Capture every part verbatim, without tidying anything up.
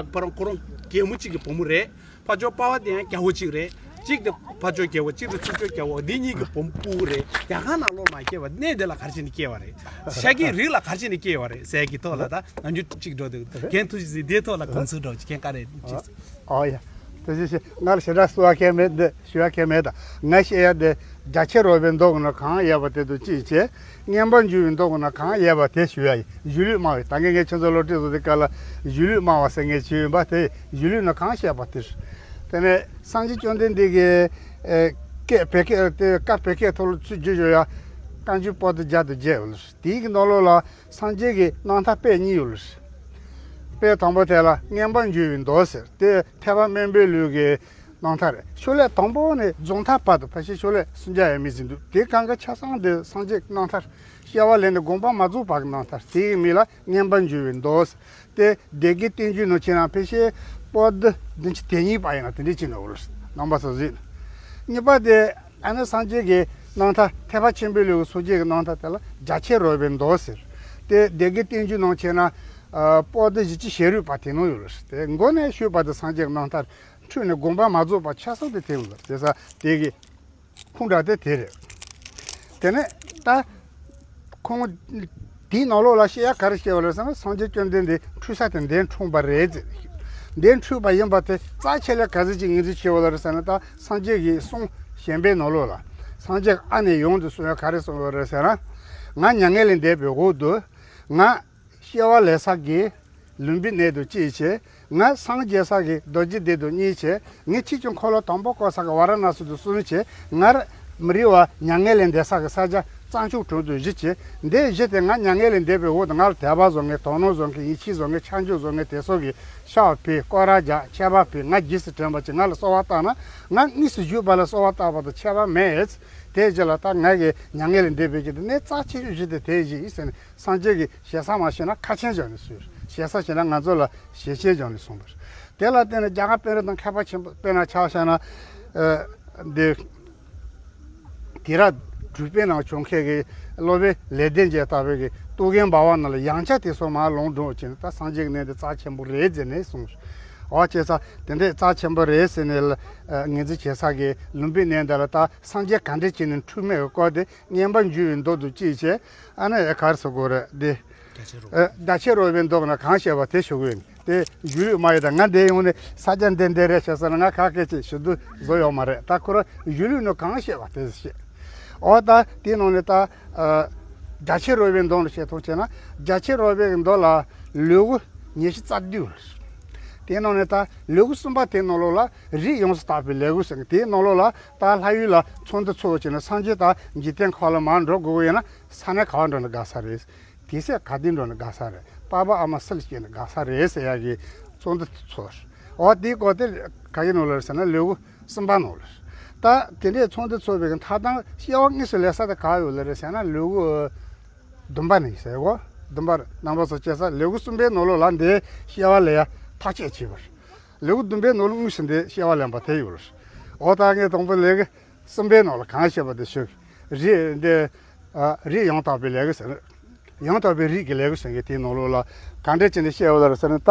ཕ་རོང་ཁོ་རང་རྒན་མོ་གཅིག་གི་བུ་མོ་རེད། ཕ་ཇོ་པ་བ་དེ་ཡང་རྒྱལ་པོ་གཅིག་རེད། གཅིག་དེ་ཕ་ཇོ་རྒྱལ་པོ་གཅིག་དེ་ཚུར་ཇོ་རྒྱལ་པོ་འདི་གཉིས་ཀྱི་བུ་མོ་སྤུ་གུ་རེད། རྒྱ་གར་ནང་ལོགས་མ་སྐྱེས་པ་གནས་དེ་ལ་ག་རེ་བྱས་ནས་སྐྱེས་པ་རེད། ཤ་ཀྱི་རིགས་ལ་ག་རེ་བྱས་ནས་སྐྱེས་པ་རེད་ཟེར་གྱི་ཐོག་ལ་ད་ནམ་རྒྱུན་གཅིག་འགྲོ་འདུག་རྒན་ཐུགས་རྗེ་ཆེ། དེའི་ཐོག་ལ་དགོངས་ཚུལ་འགྲོ་གཅིག་རྒན་བཀའ་རེད་གཅིག་ཨོ་ཡ། ཐུགས་རྗེ་ཆེ། ང་ལ་ཞེ་དྲག་གསོལ་བ་མཁན་མེད་འདི་ཞུ་བ་མཁན་མེད་ད། ང་བཤད་ཡ་འདི་རྒྱ་ཆེར་རོལ་པའི་མདོ་གི་ནང་གང་ཡོད་པ་དེ་དང་གཅིག་བྱས། མངོན་པར་འགྱུར་བའི་མདོ་གི་ནང་གང་ཡོད་པ་དེ་ཞུ་ཡ་ཡིན། གཞུང་ལུགས་སྨྲ་བའི་ད་གིན་ངས་ཁྱོད་ཚོ་སློབ་ཁྲིད་བཟོ་དུས་སྐབས་ལ་གཞུང་ལུགས་སྨྲ་བ་ཟེར་མཁན་ཞུས་ཡིན་པ་དེ་གཞུང་ལུགས་ནང་གང་བཤད་པ་དེ་རེད། དེ་ནས་སངས་རྒྱས་བཅོམ་ལྡན་འདས་ཀྱི་ཨེ་སྐད་བོད་སྐད་དེ་བཀའ་བོད་སྐད་ཐོག་ལ་ཚུར་བསྒྱུར་བཞག་ཡ། བཀའ་འགྱུར་པོ་ཏི་བརྒྱ་དང་བརྒྱད་ཡོད་ལ། དེའི་གི་ནང་ལོགས་ལ་སངས་རྒྱས་ཀྱི་རྣམ་ཐར་དཔེ་གཉིས་ཡོད་ལ། དཔེ་དང་པོ་དེ་ལ་མངོན་པར་འགྱུར་བའི་མདོ་ཟེར་དེ་ཐེག་པ་དམན་པའི་ལུགས་ཀྱི་རྣམ་ཐར་རེད། ཤོ་ལོ་ཀ་དང་པོ་ནས་རྫོགས་མཐའ་བར་དུ་ཕལ་ཆེར་ཤོ་ལོ་ཀ་སུམ་བརྒྱ་ཡས་མས་ཟིན་འདུག་དེ་གང་གི་ཆ་ཚང་དེ་སངས་རྒྱས་ཀྱི་རྣམ་ཐར། སྐྱེ་བ་ལེན་ནས་དགོངས་པ་མ་རྫོགས་བར་གྱི་རྣམ་ཐར་དེ་ཡི་མིང་ལ་མངོན་པར་འགྱུར་བའི་མདོ་ཟེར། དེ་སྡེ་དགེ་བསྟན་འབྱུང་ནང་ཁྱེད་རང་ཕལ་ཆེར་པོ་ཏི་བདུན་ཅུ་དོན་གཉིས་པ་ཡིན་ན་དེ་འདྲས་ཅིག་ནོར་བ་རེད། རྣམ་པ་ཚོ་གཟིགས། གཉིས་པ་དེ་ཨ་ནི་སངས་རྒྱས་ཀྱི་རྣམ་ཐར་ཐེག་པ་ཆེན་པོའི་ལུགས་ཀྱི་སངས་རྒྱས་ཀྱི་རྣམ་ཐར་དེ་ལ་རྒྱ་ཆེར་རོལ་པའི་མདོ་ཟེར། དེ་སྡེ་དགེ་བསྟན་འབྱུང་ནང་ཁྱེད་རང་ཨ་པོ་ཏི་བཞི་བཅུ་ཞེ་དྲུག་པ་དེ་ནང་ཡོད་རེད། དེ་མགོ་ནས་ཤུལ་བར་དུ་སངས་རྒྱས་ཀྱི་རྣམ་ཐར་འཁྲུལ་ནས་དགོངས་པ་མ་རྫོགས་པ་ཆ་ཚང་དེ་དེ་ཡོད་རེད། དེ་ས་དེ་གི་ཁུངས་འདྲ་དེ་དེ་རེད། དེ་ནས་ད་ཁོང་དེའི་ནང་ལོགས་ལ་བཤད་ཡ་ག་རེ་བཤད་པ་རེད་ཟེར་ན། སངས་རྒྱས་བཅོམ་ལྡན་འདས་འཁྲུལ་ས་དེ་འདས་འཁྲུངས་པ་རེད་ཟེར། འདས་འཁྲུངས་པ་ཡིན་པ་དེ་རྩ་ཆེ་ལ་ག་ཚོད་ཅིག་ངོས་འཛིན་བྱེད་པ་རེད་ཟེར་ན། ད་སངས་རྒྱས་ཀྱི་གསུང་གཞན་པའི་ནང་ལོགས་ལ་སངས་རྒྱས་ཨ་ནེ་ཡོངས་སུ་གསུངས་ཡ་ག་རེ་གསུངས་པ་རེད་ཟེར་ན། ང་མྱ་ངན་ལས་འདས་པའི་འོག་ཏུ་ང་སྐྱེ་བ་ལེན་ས་གི་ལུམ་བི་ནི་དང་གཅིག་བྱས། ང་སངས་རྒྱས་ས་གི་རྡོ་རྗེ་གདན་དང་གཉིས་བྱས། ངས་ཆོས་ཀྱི་འཁོར་ལོ་དང་པོ་བསྐོར་ས་གི་ཝཱ་ར་ཎ་སི་དང་གསུམ་བྱས། ང་མི་རིང་བ་མྱ་ངན་ལས་འདས་ས་གི་ས་ཆ་གཙང་ཆུ་གྲོང་དུ་བཞི་བྱས། འདི་བཞི་དེ་ང་མྱ་ངན་ལས་འདས་པའི་འོག་ཏུ་ང་ལ་དད་པ་བཟོ་མཁན། དོ་སྣང་བཟོ་མཁན། ཡིད་ཆེས་བཟོ་མཁན། ཆ་འཇོག་བཟོ་མཁན་དེ་ཚོ་གི་ཕྱག་ཕུལ། སྐོར་ར་རྒྱག་ཆད་པ་ཕུལ། ང་རྗེས་སུ་དྲན་པ་བྱེད། ང་ལ་གསོལ་བ་བཏབ་ན་ང་དངོས་སུ་བཞུགས་པ་ལ་གསོལ་བ་བཏབ་པ་དང་ཁྱད་པར་མེད། དེ་རྗེས་ལ་ད་ང་གི་མྱ་ངན་ལས་འདས་པའི་རྒྱུ་དེ་གནས་རྩ་ཆེ་ཤོས་བཞི་དེ་དེ་བཞི་ཡིན་ཟེར་ནས། སངས་རྒྱས་ཀྱིས་ཞེ་ས་མ་བཤད་ན་ཁ་ཆེན་བཞག་ནས་གསུངས། ཞེ་ས་བཤད་ན་ང་ཚོ་ལ་ཞེ་ཆེན་བཞག་ནས་གསུངས་པ་རེད། དེ་ལ་བརྟེན་ནས་རྒྱ་གར་དཔོན་རིགས་དང་མཁས་པ་ཆེན་པོ་དཔེར་ན་ཆ་བཞག་ན། ཨ་འདི་དེ་ར་འབྲུག་པའི་ནང་བྱུང་མཁན་གྱི་སློབ་དཔོན་ལེགས་ལྡན་འབྱེད་ལྟ་བུའི་གི་རྟོག་གེ་འབར་བ་ནང་ལ་ཡང་བསྐྱར་དེ་ཚོ་མར་ལོངས་འགྲོ་བྱས་ནས། ད་སངས་རྒྱས་ཀྱི་གནས་འདི་རྩ་ཆེན་པོ་རེད་ཟེར་ནས་གསུངས། འོ་བྱས་ཙང་དེ་འདྲའི་རྩ་ཆེན་པོ་རེད་ཟེར་ནས་ངོས་འཛིན་བྱེད་ས་གི་ལུམ་བི་ནི་འདི་ལ་ད་སངས་རྒྱས་ག་འདྲས་བྱས་ནས་འཁྲུལ་མེད་ཀྱི་སྐོར་དེ། མངོན་པར་འགྱུར་བའི་མདོ་དང་གཅིག་བྱས། ཨ་ནི་ག་རེ་ཟེར་དགོས་རེད་འདི། རྒྱ་ཆེར་རོ། ཨ་རྒྱ་ཆེར་རོལ་པའི་མདོ་ནང་གང་བཤད་པ་དེ་ཞུ་གི་ཡོད། དེ་གཞུང་ལུགས་སྨྲ་བའི་ད། ང་འདིར་ཡོང་ནས་ས་སྐྱ་འདི་འདི་རེད་བཤད་ཟེར་ན་ང་ཁ་སྐད་ཅིག་ཞུ་དུས་བཟོ་ཡོད་མ་རེད། ད་ཁོ་རང་གཞུང་ལུགས་ནང་གང་བཤད་པ་དེ་བཤད། འོ་ད་དེའི་ནང་ནས་ད་ཨ་རྒྱ་ཆེར་རོལ་པའི་མདོ་ནས་བཤད་ཐུབ་བྱས་ན། རྒྱ་ཆེར་རོལ་པའི་མདོ་ལ་ལེའུ་ཉི་ཤུ་རྩ་བདུན་ཡོད། དེའི་ནང་ནས་ད་ལེའུ་གསུམ་པ་དེའི་ནང་ལོགས་ལ་རིགས་ཡོངས་སུ་དག་པའི་ལེའུ་ཟེར་གི། དེའི་ནང་ལོགས་ལ་ད་ལྷ་ཡུལ་ལ་ཚོགས་འདུ་ཚོགས་བྱས་ནས་སངས་རྒྱས་ད་འཇིག་རྟེན་ཁམས་ལ་མར་འགྲོ་དགོས་ཀྱི་ཡོད་ན་ས་གནས་ག་བ་འགྲོ་ན་དགའ་ས་རེད། དུས་ཚོད་ག་དུས་འགྲོ་ན་དགའ་ས་རེད། པ་ཕ་ཨ་མ་སུ་ལ་སྐྱེས་ན་དགའ་ས་རེད་ཟེར་ཡག་གི་ཚོགས་འདུ་ཚོགས། འོ་དེའི་སྐོར་དེ་ག་གི་ནང་ལ་རེད་ཟེར་ན་ལེའུ་གསུམ་པ་ནང་ལ་རེད། ད་དེ་འདྲའི་ཚོགས་འདུ་ཚོགས་པའི་མཐའ་དང་སྐྱེ་བ་དངོས་སུ་ལེན་ས་དེ་ག་ཡོད་ལ་རེད་ཟེར་ན་ལེའུ་བདུན་པ་ནས་ཟེར་གོ། བདུན་པ་རྣམ་པ་ཚོ་སྐྱེ་ས་ལེའུ་གསུམ་པའི་ནང་ལོགས་ལ་འདི་སྐྱེ་བ་ལེན་ཡ་ཐག་བཅད་བྱས་པ་རེད། ལེའུ་བདུན་པའི་ནང་ལ་དངོས་སུ་འདི་སྐྱེ་བ་ལེན་པ་དེ་ཡོད་རེད། འོ་ད་ངས་དང་པོ་ལེའུ་གསུམ་པའི་ནང་ལ་གང་བཤད་པ་དེ་ཞུ། རིགས་འདི་ཨ་རིགས་ཡང་དག་པའི་ལེའུ་ཟེར། ཡང་དག་པའི་རིགས་ཀྱི་ལེའུ་ཟེར་གི་དེའི་ནང་ལོགས་ལ་གང་འདྲ་བྱས་ནས་བཤད་ཡོད་ལ་རེད་ཟེར་ན། ད་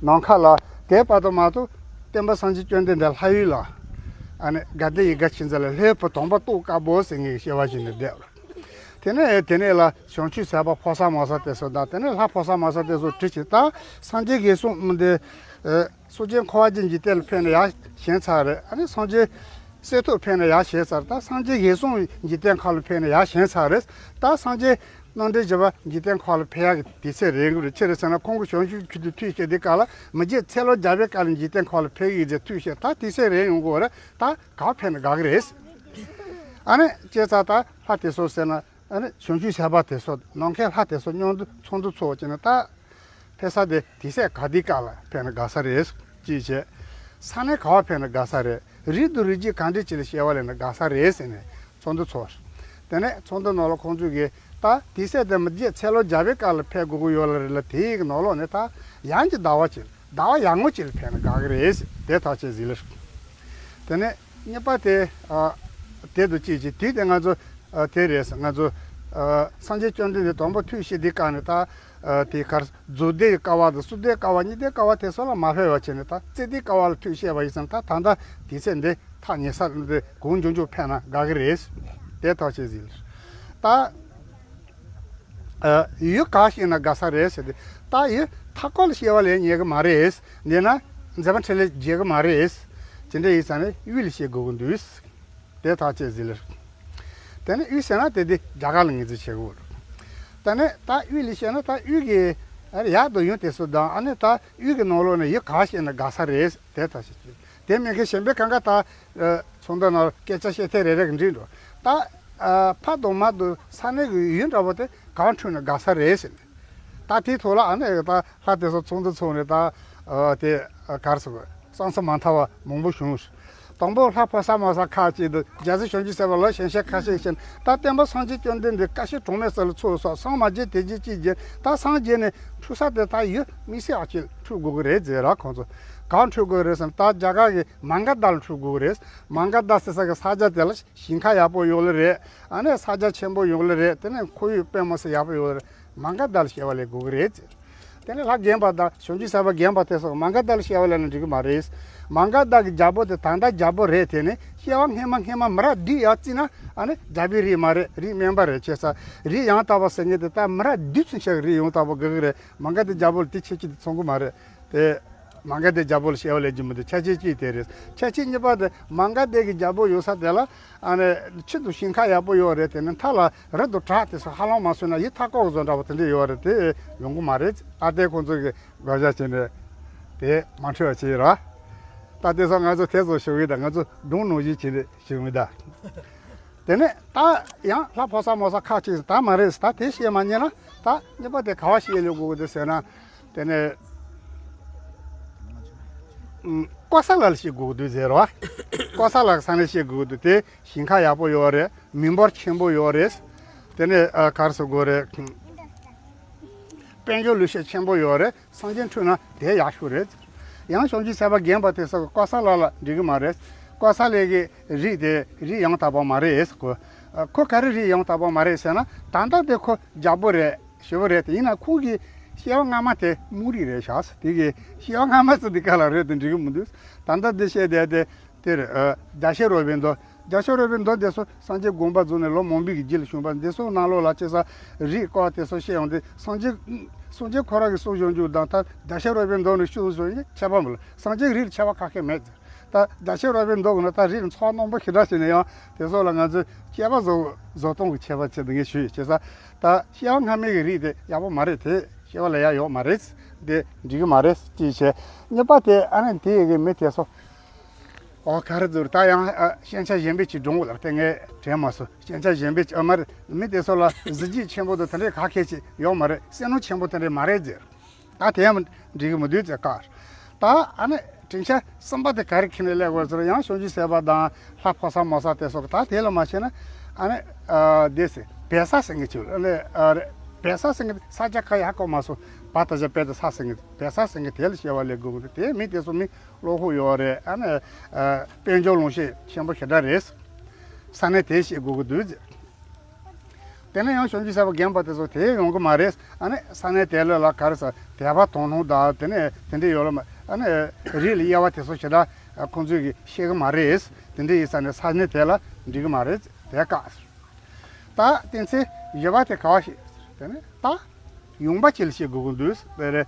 ནམ་མཁའ་ལ་དེ་བར་དུ་མ་གཏོགས་སྟོན་པ་སངས་རྒྱས་བཅོམ་ལྡན་འདས་ལྷ་ཡུལ་ལ་ཨ་ནི་དགའ་ལྡན་ཡིད་དགའ་མཁྱེན་བརྩེ་ལ་ལྷའི་བུ་དམ་པ་ཏོག་དཀར་པོ་ཟེར་ངེས་ཀྱི་སྐྱེ་བ་བཞེས་ནས་བསྡད། དེ་ནས་དེ་ནས་ལ་བྱང་ཆུབ་སེམས་དཔའ་ཕོ་གསར་མོ་གསར་དེ་ཚོ་དང་། དེ་ནས་ལྷ་ཕོ་གསར་མོ་གསར་དེ་ཚོ་བྲིས་ཤིང་། ད་སངས་རྒྱས་དགེ་གསུམ་འདི་ཨ་སངས་རྒྱས་འཁོར་བ་འཇིག་འཇིག་རྟེན་ལ་ཕེབས་ནས་ཡར་བཞེངས་ཚར་རེད། ཨ་ནི་སངས་རྒྱས་གསེར་ཐུབ་ཕེབས་ནས་ཡར་བཞེངས་ཚར། ད་སངས་རྒྱས་དགེ་གསུམ་འཇིག་རྟེན་ཁམས་ལ་ཕེབས་ནས་ཡར་བཞེངས་ཚར་རེད། ད་སངས་རྒྱས་རྣམ་འདྲེན་བཞི་པ་འཇིག་རྟེན་ཁམས་ལ་ཕེབས་ཡག་གི་དུས་ཚོད་རན་གི་རེད། ཅི་རེད་ཟེར་ན་ཁོང་གི་བྱང་ཆུབ་མཆོག་ཏུ་ཐུགས་བསྐྱེད་དེ་ག་ལ་མི་རྗེ་ཚེ་ལོ་བརྒྱ་པའི་སྐབས་ལ་འཇིག་རྟེན་ཁམས་ལ་ཕེབས་ཡག་གི་ཐུགས་བསྐྱེད། ད་དུས་ཚོད་རན་ཡོང་གི་རེད། ད་ག་ཕེབས་ན་དགའ་གི་རེད། ཨ་ནི་བྱས་ཙང་ད་ལྷ་དེ་ཚོ་ཟེར་ན། ཨ་ནི་བྱང་ཆུབ་སེམས་དཔའ་དེ་ཚོ་ནམ་མཁའི་ལྷ་དེ་ཚོ་མཉམ་དུ་ཚོགས་འདུ་ཚོགས་བྱས་ནས། ད་ཕེབས་ས་དེ་དུས་ཚོད་ག་དུས་སྐབས་ལ་ཕེབས་ན་དགའ་ས་རེད། ཅི་བྱས། ས་གནས་ག་བ་ཕེབས་ན་དགའ་ས་རེད། རིགས་དང་རིགས་རྒྱུད་གང་འདྲ་ཅིག་ལ་སྐྱེ་བ་ལེན་ན་དགའ་ས་རེད་ཟེར་ནས་ཚོགས་འདུ་ཚོགས། དེ་ནས་ཚོགས་འདུ་ནང་ལ་ཁོང་ཚོས་ཀྱིས་ད་དུས་ཚོད་དེ་མི་རྗེ་ཚེ་ལོ་བརྒྱ་པའི་སྐབས་ལ་ཕེབས་དགོས་ཀྱི་ཡོད་ལ་རེད་ལ། དེའི་གི་ནང་ལོགས་ནས་ད་ཡང་གཅིག་ཟླ་བ་གཅིག་ཟླ་བ་ཡར་ངོ་གཅིག་ལ་ཕེབས་ན་དགའ་གི་རེད་ཟེར། དེ་ཐག་བཅད་ཟིན་ལ། དེ་ནས་གཉིས་པ་དེ་ཨ་དེ་དང་གཅིག་བྱས། དུས་དེ་ང་ཚོ་ཨ་དེ་རེད་ཟེར། ང་ཚོ་ཨ་སངས་རྒྱས་བཅོམ་ལྡན་འདས་དང་པོ་ཐུགས་བསྐྱེད་དེ་སྐབས་ནས་ད་ ཨ་དེ་གར་རྫུ་འཕྲུལ་ཀ་བ་དང་སུ་འཕྲུལ་ཀ་བ་གཉིས་འཕྲུལ་ཀ་བ་དེ་སོགས་ལ་མ་ཕེབས་པ་བྱས་ནས། ད་རྩེ་འཕྲུལ་ཀ་བ་ལ་ཐུགས་བཞེས་པ་ཡིན་ཙང་། ད་ད་ལྟ་དུས་ཚོད་འདི་ཐག་ཉེ་ས་འདི་གོང་འཇོག་འཇོག་ཕེབས་ན་དགའ་གི་རེད། དེ་ཐག་ཆོད་ཟིན། ད་ཨ་ཡུལ་ག་བཤད་ན་དགའ་ས་རེད་ཟེར་ཏེ། ད་ཡུལ་མཐའ་སྐོར་ལ་བཤད་པ་ལས་ཉན་གི་མ་རེད། འདི་ན་མཛད་པ་འཕྲིན་ལས་རྒྱས་གི་མ་རེད། དེ་འདྲ་ཡིན་ཙང་ནས་དབུས་ལ་བཤད་དགོས་ཀྱི་འདུག། དེ་ཐག་ཆོད་ཟིན་ལེ། དེ་ནས་དབུས་ཟེར་ན་དེ་དེ་རྒྱ་གར་ལ་ངེས་འཛིན་བྱེད་དགོས། དེ་ནས་ད་དབུས་ལ་བཤད་ན་ད་དབུས་ཀྱི་ཨ་ཡག་དུ་ཡོང་དེ་སུ་དང་། ཨ་ནི་ད་དབུས་ཀྱི་ནང་ལོགས་ནས་ཡུལ་ག་བཤད་ན་དགའ་ས་རེད། དེ་ཐག་ཆོད་ཅིག། དེ་མིན་གྱི་གཞན་པའི་གང་ག་ད་ཚོགས་འདུ་ནང་སྐད་ཆ་བཤད་ཐེངས་རེ་རེ་གི་འགྲིག་འགྲོ། ད་ཕ་དང་མ་དང་ས་གནས་ཀྱི་ཡུལ་འདྲ་པོ་དེ་གང་འཁྲུལ་ན་དགའ་ས་རེད་ཟེར་ནས། ད་དེའི་ཐོག་ལ་ཨ་ནི་ད་ལྷ་དེ་ཚོ་ཚོགས་འདུ་ཚོགས་ནས། ད་དེ་གར་སོང་བསམ་ས་མ་མཐའ་བ་མང་པོ་བྱུང་། དང་པོ་ལྷ་ཕོ་གསར་མོ་གསར་ཁག་ཅིག་ཏུ་རྒྱལ་སྲས་བྱང་ཆུབ་སེམས་དཔའ་ལོ་གཞོན་གཞོན་ཁ་ཤས་ཤིག་ད་སྟོན་པ་སངས་རྒྱས་བཅོམ་ལྡན་འདས་བཀའ་བཞིན་གྲངས་མེད་ས་ལ་ཚོགས་སོགས་སངས་མ་རྒྱས་དེ་རྗེས་ཅིག་རྗེས། ད་སངས་རྒྱས་ནས་འཁྲུལ་ས་དེ་ད་ཡུལ་དམིགས་བསལ་ཨ་ཅིག་འཁྲུལ་དགོས་ཀྱི་རེད་ཟེར་ར། ཁོང་ཚོ་གང་འཁྲུལ་དགོས་རེད་ཟེར་ན། ད་རྒྱ་གར་གྱི་མ་ག་དྷ་ལ་འཁྲུལ་དགོས་ཀྱི་རེད། མ་ག་དྷ་ཟེར་ས་གི་ས་ཆ་དེ་ལ་ཞིང་ཁ་ཡག་པོ་ཡོད་ལེ་རེད། ཨ་ནི་ས་ཆ་ཆེན་པོ་ཡོད་ལེ་རེད། དེ་ནས་ཁོར་ཡུག་དཔེ་མི་སྲིད་ཡག་པོ་ཡོད་ལེ་རེད། མ་ག་དྷ་ལ་བཤད་པ་ལས་དགོས་ཀྱི་རེད། དེ་ནས་ལྷ་རྒན་པ་དང་བྱང་ཆུབ་སེམས་དཔའ་རྒན་པ་དེ་སོགས་མ་ག་དྷ་ལ་བཤད་པ་ལས་ན་འགྲིག་གི་མ་རེད། མ་ག་དྷ་གི་རྒྱལ་པོ་དེ་ད་ལྟ་རྒྱལ་པོ་རེད། དེ་ནས་བཤད་པ་སྔས་མ་སྔས་མ་མི་རབས་བདུན་ཡར་བརྩིས་ན། ཨ་ནི་རྒྱལ་པོའི་རིགས་མ་རེད། རིགས་དམན་པ་རེད། བྱས་ཙང་རིགས་ཡང་དག་པ་ཟེར་མཁན་དེ་ད་མི་རབས་བདུན་ཚུན་ཆད་ཀྱི་རིགས་ཡང་དག་པ་དགོས་ཀྱི་རེད། མ་ག་དྷ་རྒྱལ་པོ་ལ་དེ་ཁྱད་ཆོས་དེ་མཚོན་གྱི་མ་རེད། དེ་མ་ག་དྷ་རྒྱལ་པོ་ལ་བཤད་པ་ལས་རྒྱུ་མི་འདུག། ཁྱད་ཆོས་གཅིག་དེ་རེད། ཁྱད་ཆོས་གཉིས་པ་དེ་མ་ག་དྷ་གི་རྒྱལ་པོ་ཡོད་ས་དེ་ལ། ཨ་ནི་ཕྱི་དུ་ཞིང་ཁ་ཡག་པོ་ཡོད་རེད། དེ་ནི་མཐའ་ལ་རི་དང་བྲག་དེ་ཚོ་ཧ་ལམ་མ་སོན་ན་ཡུལ་མཐའ་སྐོར་བཟོ་འདྲ་པོ་དེ་འདྲ་ཡོད་རེད། དེ་ཡོང་གི་མ་རེད། ཨ་དེ་ཁོང་ཚོ་གི་དགག་བྱ་བྱས་ནས་དེ་མ་འཁྲུལ་བ་བྱས་ར། ད་དེ་ཚོ་ང་ཚོ་དེ་ཚོ་ཞུ་གི་ད། ང་ཚོ་སྒྲུང་ནང་བཞིན་བྱས་ནས་ཞུ་གི་ད། དེ་ནས་ད་ཡང་ལྷ་ཕོ་གསར་མོ་གསར་ཁག་ཅིག་ད་མ་རེད། ད་དེ་བཤད་མ་ཉན་ན་ད་གཉིས་པ་དེ་ག་བ་བཤད་ལས་དགོས་ཀྱི་འདུག་ཟེར་ན། དེ་ནས་ཨུམ་ཀོ་ས་ལ་ལ་བཤད་དགོས་ཀྱི་འདུག་ཟེར་བ། ཀོ་ས་ལ་ས་ནས་བཤད་དགོས་ཀྱི་འདུག། དེ་ཞིང་ཁ་ཡག་པོ་ཡོད་རེད། མི་འབོར་ཆེན་པོ་ཡོད་རེད། དེ་ནས་ཨ་ག་རེ་ཟེར་དགོས་རེད། དཔལ་འབྱོར་ལུས་ཤེད་ཆེན་པོ་ཡོད་རེད། སངས་རྒྱས་འཁྲུལ་ན་དེ་ཡག་ཤོས་རེད། ཡང་བྱང་ཆུབ་སེམས་དཔའ་རྒན་པ་དེ་ཚོ་གི་ཀོ་ས་ལ་ལ་འགྲིག་གི་མ་རེད། ཀོ་ས་ལའི་གི་རིགས་དེ་རིགས་ཡང་དག་པ་མ་རེད་ཟེར་གོ། ཁོ་ག་རེ་རིགས་ཡང་དག་པ་མ་རེད་ཟེར་ན། ད་ལྟ་དེ་ཁོ་རྒྱལ་པོ་རེད། ཞེ་པོ་རེད། དེ་ཡིན་ན་ཁོང་གི་སྐྱེ་བ་སྔ་མ་དེ་སྨུག་རིགས་རེད་ཤག། དེ་གི་སྐྱེ་བ་སྔ་མ་ཚོ་འདི་ག་ལ་རེད་དེ་འགྲིག་གི་མི་འདུག། ད་ལྟ་འདི་བཤད་བསྡད་དེ། དེར་ཨ་རྒྱ་ཤེས་རོལ་པའི་མདོ། རྒྱ་ཤེས་རོལ་པའི་མདོ་འདི་ཚོ་སངས་རྒྱས་དགོངས་པ་རྫོགས་ནས་ལོ་མང་པོའི་གི་རྗེས་ལ་བྱུང་བ། འདི་ཚོ་ནང་ལོགས་ལ་བྱས་ཙང་རིགས་སྐོར་དེ་ཚོ་བཤད་ཡོང་དུས། སངས་རྒྱས་སངས་རྒྱས་ཁོ་རང་གིས་གསུངས་བཞག་རྒྱུ་དང་ད་རྒྱ་ཤེས་རོལ་པའི་མདོ་ནས་ཞུས་བཞག་རྒྱུ་ཁྱད་པར་མི་འདུག། སངས་རྒྱས་ཀྱི་རིགས་ལ་ཁྱད་པར་ག་གེ་མེད། ད་རྒྱ་ཤེས་རོལ་པའི་མདོ་གི་ནང་ད་རིགས་ཚོགས་རྣོན་པོ་ཞེ་དྲག་བྱས་ནས་ཡང་དེ་ཚོ་ལ་ང་ཚོས་དཔྱད་པ་བཟོ་བཟོ་སྟངས་ཀྱི་ཁྱད་པར་ཆེད་དུ་ངས་ཞུས་ཡོད། བྱས་ཙང་ད་སྐྱེ་བ་སྔ་མའི་གི་རིགས་དེ་ཡག་པོ་མ་རེད། དེ་སྐྱེ་བ་ལ་ཡག་ཡོད་མ་རེད། དེ་འགྲིག་གི་མ་རེད་ཅེས་བྱས། གཉིས་པ་དེ་ཨ་ནི་དེ་ཡི་གི་མི་དེ་ཚོ། ཨོ་ག་རེ་ཟེར། ད་ཡང་ཨ་ཞན་ཆ་གཞན་པའི་ཅིག་སྒྲུང་ལ་དེ་ངས་དྲན་མ་སོང་། ཞན་ཆ་གཞན་པའི་ཅིག་ཨ་མ་རེད། མི་དེ་ཚོ་ལ་གཟི་བརྗིད་ཆེན་པོ་དང་དེ་འདྲའི་ག་གེ་ཅིག་ཡོད་མ་རེད། སེམས་ནང་ཆེན་པོ་དེ་འདྲའི་མ་རེད་ཟེར། ད་དེ་ཡང་འགྲིག་གི་མི་འདུག་ཟེར་ཀ། ད་ཨ་ནི་དྲིན་ཆ་གསུམ་པ་དེ་ག་རེ་ཁྱེར་ནས་སླེབས་དགོས་ཟེར། ཡང་བྱང་ཆུབ་སེམས་དཔའ་དང་ལྷ་ཕོ་གསར་མོ་གསར་དེ་ཚོ་ད་དེ་ལ་མ་བྱས་ན། ཨ་ནི་ཨ་དེ་ཟེར་བལ་ས་ཟེར་མཁན་ཅིག་ཨ་ནི་ཨ་རེད། བལ་ས་ཟེར་མཁན་ས་ཆ་ག་ཡག་གོ་མ་སོང་། བ་ད་ཆ་བལ་དེ་ས་ཟེར་མཁན། བལ་ས་ཟེར་མཁན་དེ་ལ་བཤད་པ་ལས་དགོས་ཀྱི་འདུག། དེ་མི་དེ་ཚོ་མི་བློ་ཁོག་ཡོད་རེད། ཨ་ནི་ཨ་དཔལ་འབྱོར་ལོངས་སྤྱོད་ཆེན་པོ་ཞེ་དྲག་རེད། ས་གནས་དེ་བཤད་དགོས་ཀྱི་འདུག་ཟེར། དེ་ནས་ཡང་བྱང་ཆུབ་སེམས་དཔའ་རྒན་པ་དེ་ཚོ་དེ་ཡོང་གི་མ་རེད། ཨ་ནི་ས་གནས་དེ་ལ་ལ་ག་རེ་ཟེར། དད་པ་དོ་སྣང་དང་དེ་ནས་དེ་འདྲ་ཡོད་ལ་མ། ཨ་ནི་རིགས་ལ་དབྱེ་བ་དེ་ཚོ་ཞེ་དྲག་ཁོང་ཚོས་ཀྱི་ཤེས་ཀྱི་མ་རེད། དེ་འདྲ་ཡིན་ས་ནས་ས་གནས་དེ་ལ་འགྲིག་གི་མ་རེད། དེ་བཀག། ད་དེ་ཚེ་བཞི་པ་དེ་ག་བ་ཞིག་དེ་ནས་ད་ཡངས་པ་ཅིག་ལ་བཤད་དགོས་ཀྱི་འདུག། དེ་རེད།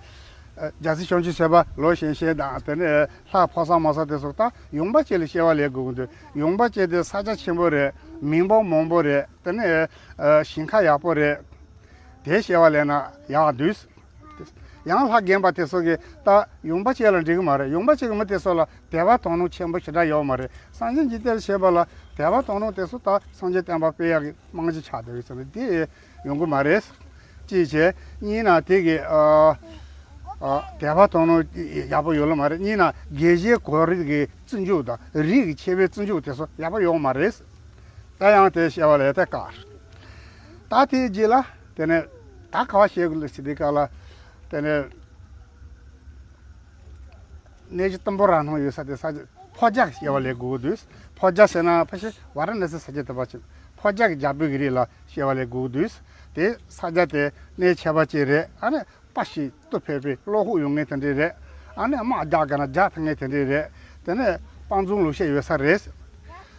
རྒྱལ་སྲས་བྱང་ཆུབ་སེམས་དཔའ་ལོ་གཞོན་གཞོན་དང་དེ་ནས་ལྷ་ཕོ་གསར་མོ་གསར་དེ་ཚོ་ད་ཡངས་པ་ཅིག་ལ་བཤད་པ་ལས་དགོས་ཀྱི་འདུག། ཡངས་པ་ཅིག་དེ་ས་ཆ་ཆེན་པོ་རེད། མི་འབོར་མང་པོ་རེད། དེ་ནས་ཞིང་ཁ་ཡག་པོ་རེད། དེ་བཤད་པ་ལས་ན་ཡག་འདུག། ཡང་ལྷ་རྒན་པ་དེ་ཚོ་གིས་ད་ཡངས་པ་ཅིག་ལ་འགྲིག་གི་མ་རེད། ཡངས་པ་ཅིག་གི་མི་དེ་ཚོ་ལ་དད་པ་དོ་སྣང་ཆེན་པོ་ཞེ་དྲག་ཡོད་མ་རེད། སངས་རྒྱས་འཇིག་རྟེན་ལ་བྱེད་པ་ལ་དད་པ་དོ་སྣང་དེ་ཚོ་ད་སངས་རྒྱས་བསྟན་པ་སྤེལ་ཡག་གི་རྨང་གཞི་ཆགས་བསྡད་ཡོད་ཙང་དེ་ཡོང་གི་མ་རེད། གཅིག་བྱས། གཉིས་ན་དེ་གི་ཨ་ཨ་དད་པ་དོ་སྣང་ཡག་པོ་ཡོད་ལ་མ་རེད། གཉིས་ན་དགེ་བཤེས་གོ་རིགས་ཀྱི་བརྩི་འཇོག་དང་རིགས་ཀྱི་ཆེ་བའི་བརྩི་འཇོག་དེ་ཚོ་ཡག་པོ་ཡོད་མ་རེད། ད་ཡང་དེ་བཤད་པ་ལས་དེ་བཀག། ད་དེའི་རྗེས་ལ་དེ་ནས་ད་ག་བ་བཤད་དགོས་ལ་ཟེར་དུས་སྐབས་ལ་དེ་ནས་གནས་གཞི་དུམ་བུ་རང་སྣང་ཡོད་ས་དེ་ས་ཕོ་རྒྱས་བཤད་པ་ལས་དགོས་ཀྱི་འདུག། ཕོ་རྒྱས་ཟེར་ན་ཕལ་ཆེར་ཝཱ་ར་ཎ་སི་ས་སྐྱ་དེ་པ་ཅིག། ཕོ་རྒྱས་ཀྱི་རྒྱལ་པོའི་གི་རིགས་ལ་བཤད་པ་ལས་དགོས་ཀྱི་འདུག། དེ་ས་ཆ་དེ་གནས་ཁྱད་པར་ཅན་རེད། ཨ་ནི་དཔའ་ཞིང་སྟོབས་འཕེལ་བའི་བློ་ཁོག་ཡོད་མཁན་དེ་འདྲས་རེད། ཨ་ནི་དམག་རྒྱག་དགོས་ན་རྒྱག་ཐུབ་མཁན་དེ་འདྲས་རེད། དེ་ནས་དཔའ་མཛངས་ལོ་ཤས་ཡོད་ས་རེད།